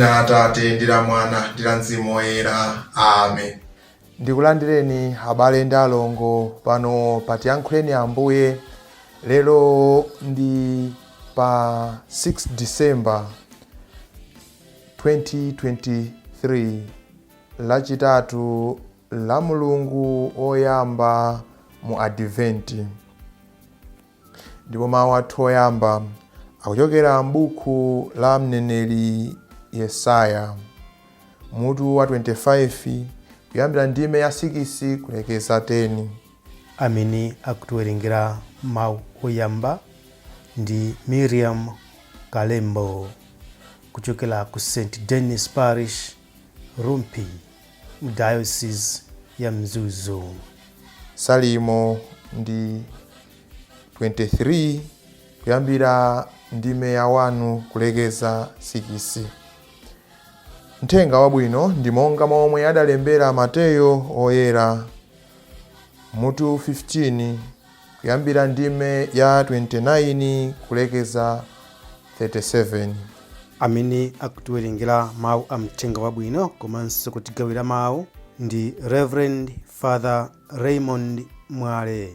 Dzina la Atate ndi la Mwana ndi la Mzimu Woyera. Amen. Ndikulandireni abale ndi alongo pano pa Tiyankhuleni Ambuye. Lero ndi pa 6 December 2023, Lachitatu la mulungu oyamba mu Adventi. Ndipo mawu athu oyamba akuchokera m'buku la mneneri Yesaya, mutu wa 25, kuyambira ndime ya 6 kulekeza 10. Amene akutiwerengera mawu oyamba ndi Miriam Kalembo kuchokera ku St Denis Parish, Rumphi, mu Diocese ya Mzuzu. Salimo ndi 23, kuyambira ndime ya 1 kulekeza 6. Mthenga wabwino ndi monga momwe adalembera Mateyo Oyera, mutu 15, kuyambira ndime ya 29 kulekeza 37. Amene akutiwerengera mawu a mthenga wabwino komanso kutigawira mawu ndi Reverend Father Raymond Mwale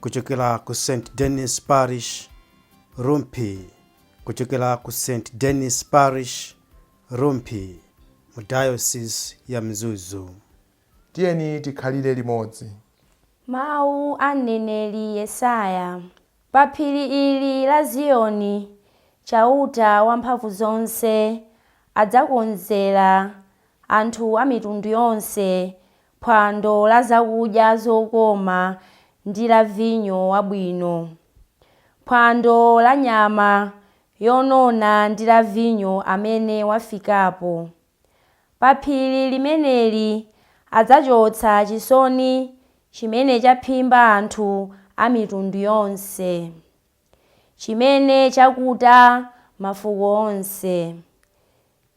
kuchokera ku St Denis Parish, Rumphi, kuchokera ku St Denis Parish, Rumphi, mu Diocese ya Mzuzu. Tiyeni tikhalire limodzi. Mawu a mneneri Yesaya. Pa phiri ili la Ziyoni, Chauta Wamphamvuzonse adzakonzera anthu a mitundu yonse phwando la zakudya zokoma ndi la vinyo wabwino, phwando la nyama yonona ndi la vinyo amene wafikapo. Pa phiri limeneli adzachotsa chisoni chimene chaphimba anthu a mitundu yonse, chimene chakuta mafuko onse.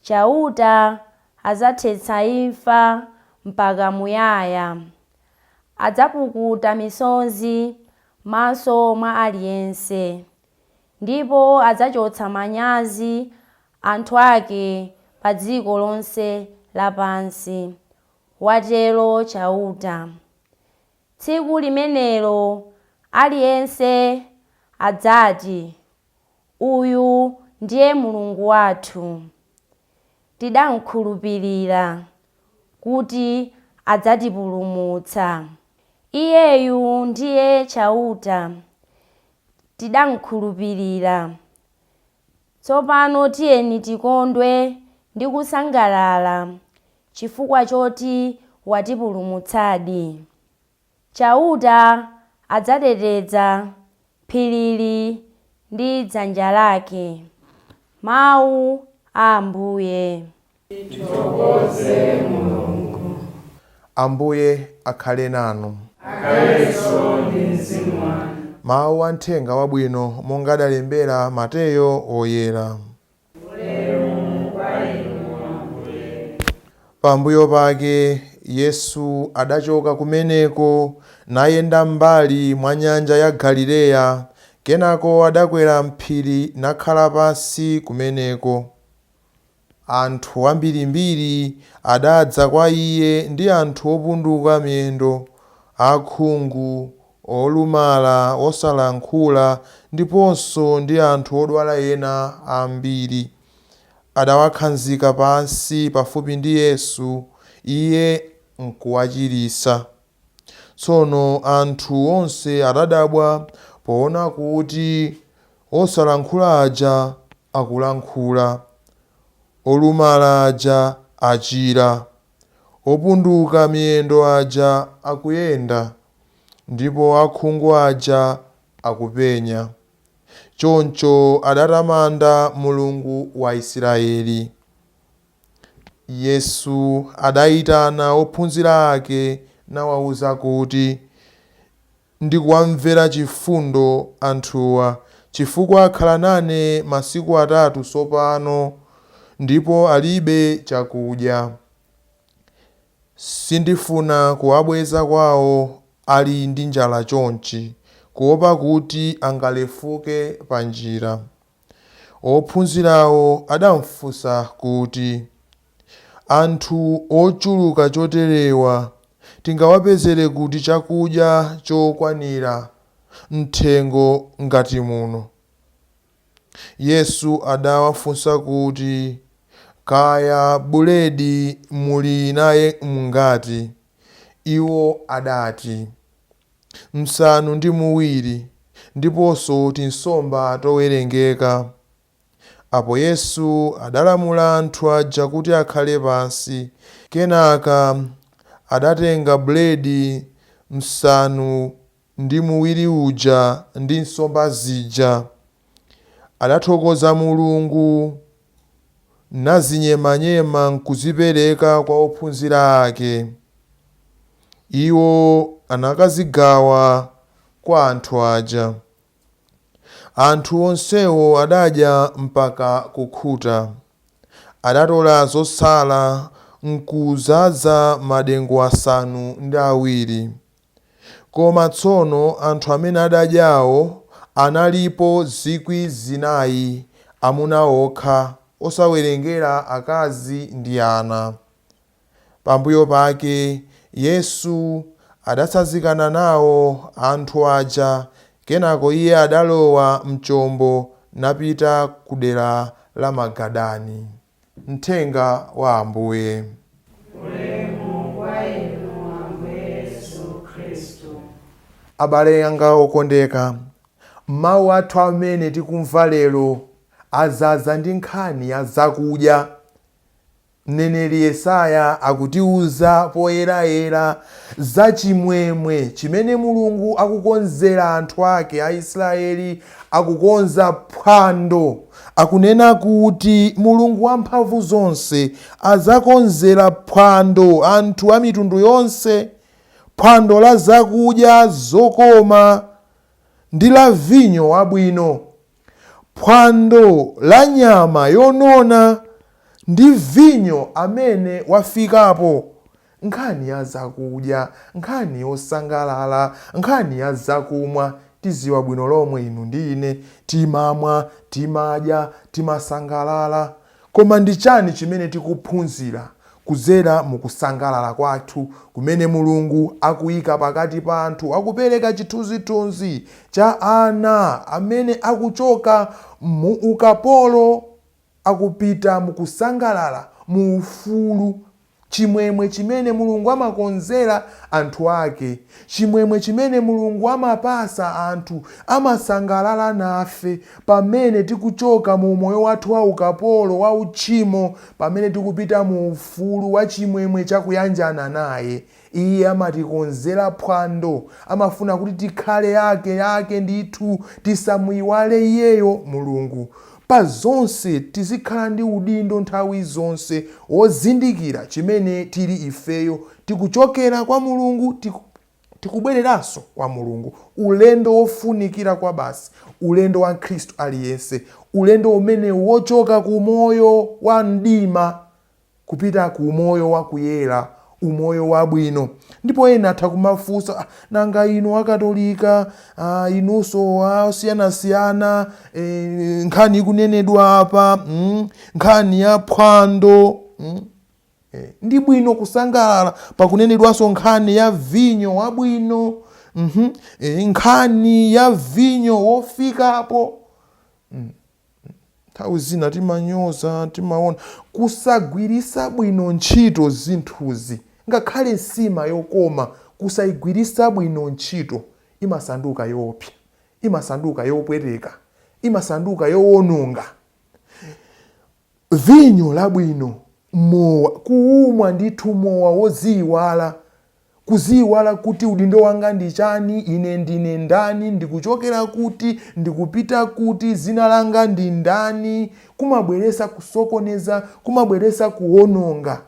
Chauta adzathetsa imfa mpaka muyaya, adzapukuta misozi m'maso mwa aliyense, ndipo adzachotsa manyazi anthu ake pa dziko lonse lapansi, watero Chauta. Tsiku limenelo aliyense adzati, Uyu ndiye Mulungu wathu. Tidamkhulupirira kuti adzatipulumutsa. Iyeyu ndiye Chauta, tidamkhulupirira. Tsopano tiyeni tikondwe ndi kusangalala chifukwa choti watipulumutsadi. Chauta adzateteza phirili ndi dzanja lake. Mawu a Ambuye. Ambuye akhale nanu. Mawu a mthenga wabwino monga adalembera Mateyo Oyera. Pambuyo pake Yesu adachoka kumeneko nayenda m'mbali mwa nyanja ya Galileya. Kenako adakwera m'phiri nakhala pansi kumeneko. Anthu ambirimbiri adadza kwa Iye ndi anthu opunduka miyendo, akhungu, olumala, osalankhula, ndiponso ndi anthu odwala ena ambiri. Adawakhazika pansi pafupi ndi Yesu, Iye nkuwachiritsa. Tsono anthu onse adadabwa poona kuti osalankhula aja akulankhula, olumala aja achira, opunduka miyendo aja akuyenda, ndipo akhungu aja akupenya. Choncho adatamanda Mulungu wa Israele. Yesu adaitana ophunzira ake nawauza kuti, Ndikuwamvera chifundo anthuwa, chifukwa akhala nane masiku atatu tsopano, ndipo alibe chakudya. Sindifuna kuwabweza kwao ali ndi njala chonchi, kuwopa kuti angalefuke pa njira. Ophunzirawo adamfunsa kuti, Anthu ochuluka choterewa tingawapezere kuti chakudya chokwanira m'thengo ngati muno? Yesu adawafunsa kuti, Kaya buledi muli naye mngati? Iwo adati, Msanu ndi muwiri, ndiponso tinsomba towerengeka. Apo Yesu adalamula anthu aja kuti akhale pansi. Kenaka adatenga buledi msanu ndi muwiri uja ndi nsomba zija. Adathokoza Mulungu, nazinyemanyema nkuzipereka kwa ophunzira ake. Iwo anakazigawa kwa anthu aja. Anthu onsewo adadya mpaka kukhuta. Adatola zotsala nkudzaza madengu 7. Koma tsono anthu amene adadyawo analipo 4,000, amuna okha, osawerengera akazi ndi ana. Pambuyo pake Yesu adatsanzikana nawo anthu aja, kenako Iye adalowa m'chombo napita ku dera la Magadani. Mthenga wa Ambuye. Ulemu kwa inu Ambuye Yesu Khristu. Abale anga okondeka, mawu athu amene tikumva lero azaza ndi nkhani ya zakudya. Mneneri Yesaya akutiuza poyerayera za chimwemwe chimene Mulungu akukonzera anthu ake Aisraeli, akukonza phwando. Akunena kuti Mulungu wamphamvu zonse adzakonzera phwando anthu a mitundu yonse, phwando la zakudya zokoma ndi la vinyo wabwino, phwando la nyama yonona ndi vinyo amene wafikapo. Nkhani ya zakudya, nkhani yosangalala, nkhani ya zakumwa, tiziwa bwino lomwe inu ndi ine, timamwa, timadya, timasangalala. Koma ndi chani chimene tikuphunzira kudzera mu kusangalala kwathu kumene Mulungu akuyika pakati pa anthu, akupereka chithunzithunzi cha ana amene akuchoka mu ukapolo akupita mu kusangalala, mu ufulu, chimwemwe chimene Mulungu amakonzera anthu ake, chimwemwe chimene Mulungu amapasa anthu, amasangalala nafe pamene tikuchoka mu moyo wathu wa ukapolo, wa uchimo, pamene tikupita mu ufulu wa chimwemwe chakuyanjana naye. Iye amatikonzera phwando, amafuna kuti tikhale ake ake ndithu, tisamuiwale iyeyo Mulungu. Pa zonse tizikhala ndi udindo nthawi zonse wozindikira chimene tili ifeyo, tikuchokera kwa Mulungu, tikubwereranso kwa Mulungu. Ulendo wofunikira kwa basi, ulendo wa Mkhristu aliyense, ulendo umene wochoka ku moyo wa mdima kupita ku umoyo wakuyera, umoyo wabwino. Ndipo ena atha kumafunsa, nanga inu akatolika, inunso osiyanasiyana, nkhani ikunenedwa apa, nkhani ya phwando, ndi bwino kusangalala, pakunenedwanso nkhani ya vinyo wabwino, nkhani ya vinyo wofikapo. Nthawi zina timanyoza, timaona kusagwirisa bwino ntchito zinthuzi. Ngakhale nsima yokoma, kusayigwirisa bwino ntchito imasanduka yoopsa, imasanduka yopweteka, imasanduka yowononga. Vinyo labwino, mowa, kuumwa ndithu mowa woziyiwala, kuziyiwala kuti udindo wanga ndi chani, ine ndine ndani, ndikuchokera kuti, ndikupita kuti, zina langa ndi ndani, kumabweresa kusokoneza, kumabweresa kuwononga.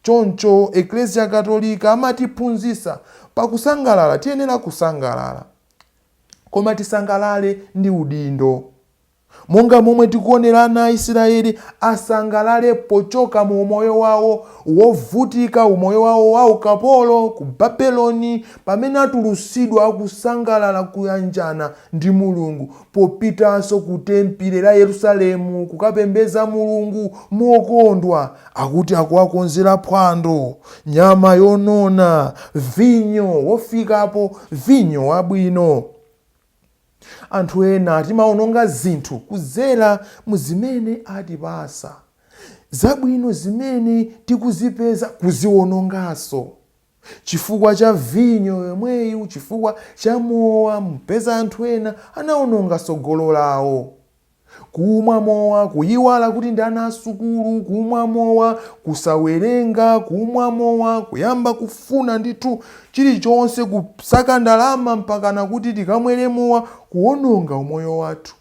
Choncho Eklesia Katolika amatiphunzitsa pakusangalala tiyenera kusangalala, koma tisangalale ndi udindo. Monga momwe tikuonera ana a Israeli asangalale pochoka mu umoyo wawo wovutika, umoyo wawo wa ukapolo ku Babeloni, pamene atulusidwa akusangalala kuyanjana ndi Mulungu, popitanso ku tempile la Yerusalemu kukapembeza Mulungu mokondwa, akuti akuwakonzera phwando, nyama yonona, vinyo wofikapo, vinyo wabwino. Anthu ena timaononga zinthu kudzera mu zimene atipasa, zabwino zimene tikuzipeza kuziononganso chifukwa cha vinyo yomweyu, chifukwa cha mowa. Mpeza anthu ena anaononga tsogolo lawo kumwa mowa, kuyiwala kuti ndi ana asukulu, kumwa mowa, kusawerenga, kumwa mowa, kuyamba kufuna ndithu chilichonse, kusaka ndalama mpakana kuti tikamwere mowa, kuwononga umoyo wathu.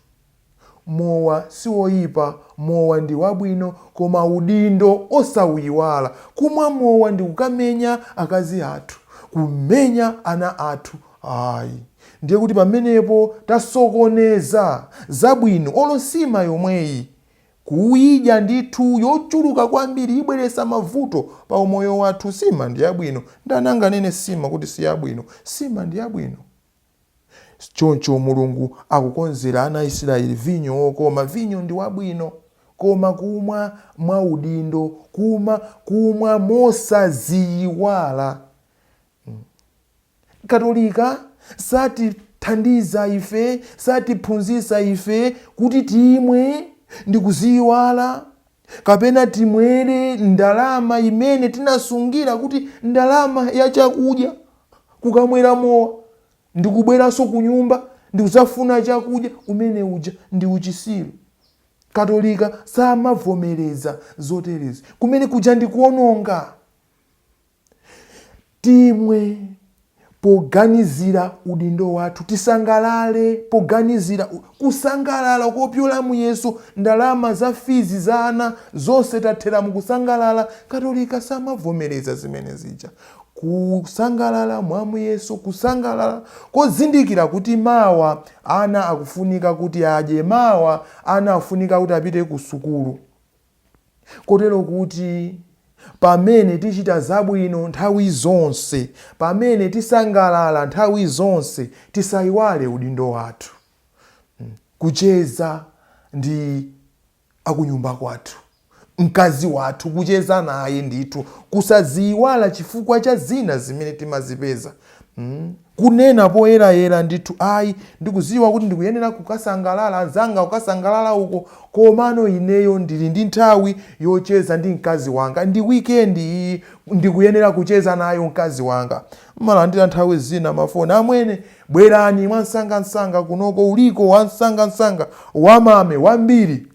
Mowa si woyipa, mowa ndi wabwino, koma udindo osauyiwala. Kumwa mowa ndi kukamenya akazi athu, kumenya ana athu, ayi, ndiye kuti pamenepo tasokoneza zabwino. Olo nsima yomweyi kuyidya ndithu yochuluka kwambiri ibweresa mavuto pa umoyo wathu. Sima ndi yabwino, ndani anganene sima kuti si yabwino? Sima ndi yabwino. Choncho Mulungu akukonzera ana a Israeli vinyo wokoma. Vinyo ndi wabwino, koma kumwa mwa udindo, kumwa mosaziyiwala. Katolika satithandiza ife, satiphunzitsa ife kuti timwe ndi kuziyiwala, kapena timwere ndalama imene tinasungira kuti ndalama ya chakudya, kukamwera mowa ndikubweranso ku nyumba ndikuzafuna chakudya. Umene uja ndi uchisiru. Katolika samavomereza zoterezi, kumene kuja ndikuononga. Timwe poganizira udindo wathu, tisangalale poganizira kusangalala kopyola muyeso. Ndalama za fees za ana zonse tathera mukusangalala. Katolika samavomereza zimene zija, kusangalala mwamuyeso, kusangalala kozindikira kuti mawa ana akufunika kuti adye, mawa ana akufunika kuti apite ku sukulu. Kotero kuti pamene tichita zabwino nthawi zonse, pamene tisangalala nthawi zonse, tisayiwale udindo wathu, kucheza ndi akunyumba kwathu, mkazi wathu, kucheza naye ndithu, kusaziyiwala chifukwa cha zina zimene timazipeza. Kunena poyerayera ndithu, ayi, ndikuziwa kuti ndikuyenera kukasangalala, anzanga kukasangalala uko, komano ineyo ndili ndi nthawi yocheza ndi mkazi wanga, ndi weekend iyi, ndikuyenera kucheza nayo mkazi wanga. Mmalandira nthawi zina mafoni, amwene bwerani mwansangansanga kunoko, uliko wansangansanga wamame wambiri.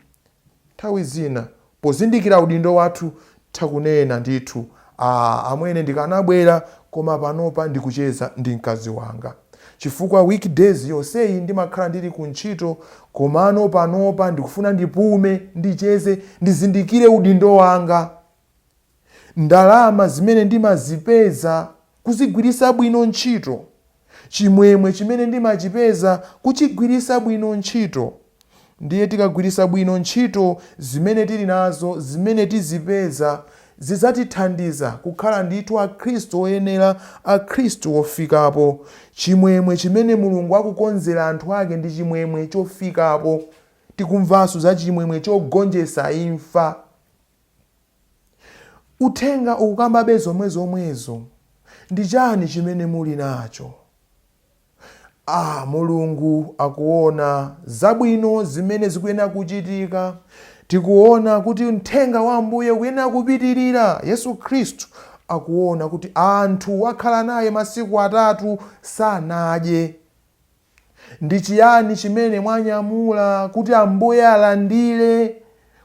Nthawi zina pozindikira udindo wathu takunena ndithu, amwene ndikanabwera, koma panopa ndikucheza ndi mkazi wanga, chifukwa weekdays yonseyi ndimakhala ndili ku ntchito, komano panopa ndikufuna ndipume, ndicheze, ndizindikire udindo wanga. Ndalama zimene ndimazipeza kuzigwirisa bwino ntchito, chimwemwe chimene ndimachipeza kuchigwirisa bwino ntchito. Ndiye tikagwirisa bwino ntchito zimene tili nazo, zimene tizipeza zidzatithandiza kukhala ndithu akhristu oyenera, akhristu ofikapo. Chimwemwe chimene Mulungu akukonzera anthu ake ndi chimwemwe chofikapo. Tikumvanso za chimwemwe chogonjetsa imfa. Uthenga ukukambabe zomwe zomwezo. Ndi chani chimene muli nacho? Mulungu akuona zabwino zimene zikuyenera kuchitika. Tikuona kuti mthenga wa Ambuye ukuyenera kupitirira. Yesu Khristu akuona kuti anthu wakhala naye masiku atatu sanadye. Ndi chiyani chimene mwanyamula kuti Ambuye alandire?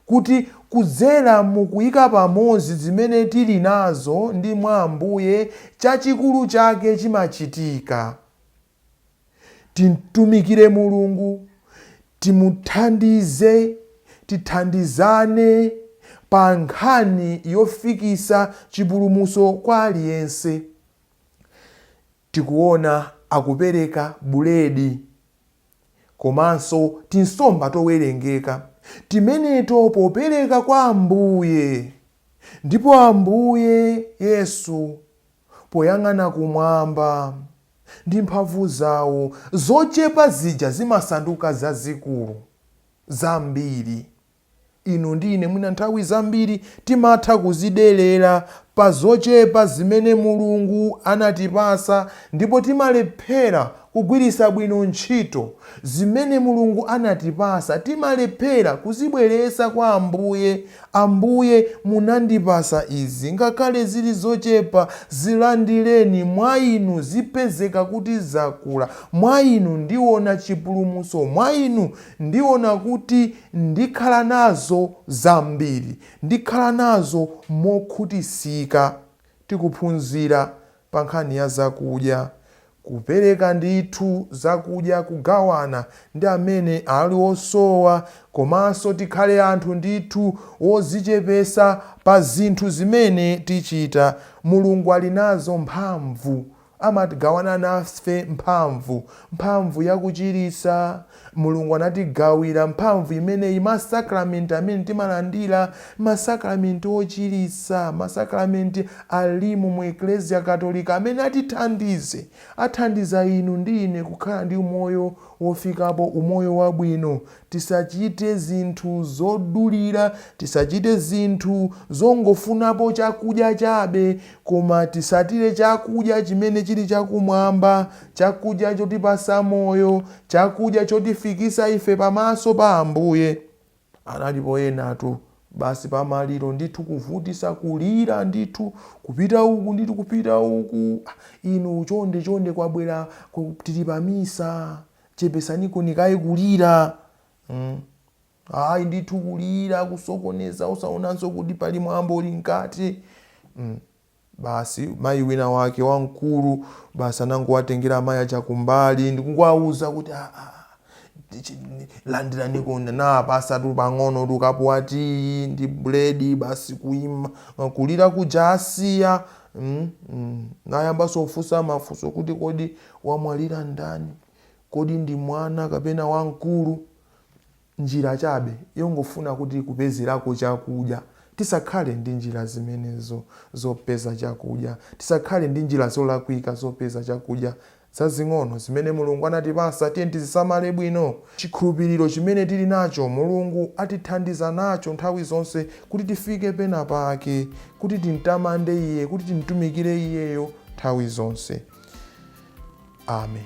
Kuti kudzera mukuyika pamodzi zimene tili nazo ndi mwa Ambuye, chachikulu chake chimachitika. Timtumikire Mulungu, timuthandize, tithandizane pa nkhani yofikisa chipulumutso kwa aliyense. Tikuona akupereka buledi. komanso tinsomba towerengeka timeneto popereka kwa Ambuye. Ndipo Ambuye Yesu poyang'ana kumwamba ndi mphamvu zawo zochepa zija zimasanduka zazikulu zambiri. Inu ndi ine mwina nthawi zambiri timatha kuzidelera pa zochepa zimene Mulungu anatipasa, ndipo timalephera kugwiritsa bwino ntchito zimene Mulungu anatipasa. Timalephera kuzibweretsa kwa Ambuye. Ambuye, munandipasa izi, ngakhale zili zochepa, zilandireni. Mwa inu zipezeka kuti zakula, mwa inu ndiona chipulumutso, mwa inu ndiona kuti ndikhala nazo zambiri, ndikhala nazo mokhutisika. Tikuphunzira pa nkhani ya zakudya, kupereka ndithu zakudya, kugawana ndi amene ali osowa, komanso tikhale anthu ndithu wozichepesa pa zinthu zimene tichita. Mulungu ali nazo mphamvu, amatigawana nafe mphamvu, mphamvu yakuchiritsa. Mulungu anatigawira mphamvu imeneyi, masakramenti amene timalandira, masakramenti ochiritsa, masakramenti alimo mu Eklesia Katolika amene atithandize, athandiza inu ndi ine kukhala ndi umoyo wofikapo, umoyo wabwino. Tisachite zinthu zodulira, tisachite zinthu zongofunapo chakudya chabe, koma tisatire chakudya chimene chili chakumwamba, chakudya chotipasa moyo, chakudya chotifikisa ife pamaso pa Ambuye. Analipo enatu basi pamaliro ndithu kuvutisa, kulira ndithu, kupita uku ndithu, kupita uku. Inu chonde chonde, kwabwera tili pamisa, chepesaniko nikayi kulira. Ayi ndithu kulira kusokoneza, usaonanso kuti pali mwambo uli mkati. Basi mayi wina wake wamkulu basi anangowatengera amayi aja kumbali ndikungowauza kuti landiraniko na pasatu pang'ono tukapu tiyi ndi buledi. Basi kuima kulira kuja asiya. Nayambanso kufunsa mafunso kuti kodi wamwalira ndani, kodi ndi mwana kapena wamkulu? Njira chabe yongofuna kuti kupezerako chakudya. Tisakhale ndi njira zimenezo zopeza chakudya, tisakhale ndi njira zolakwika zopeza chakudya. Zazing'ono zimene Mulungu anatipasa, tiye tizisamale bwino. Chikhulupiriro chimene tili nacho, Mulungu atithandiza nacho nthawi zonse kuti tifike pena pake, kuti timtamande Iye, kuti timtumikire Iyeyo nthawi zonse. Amen.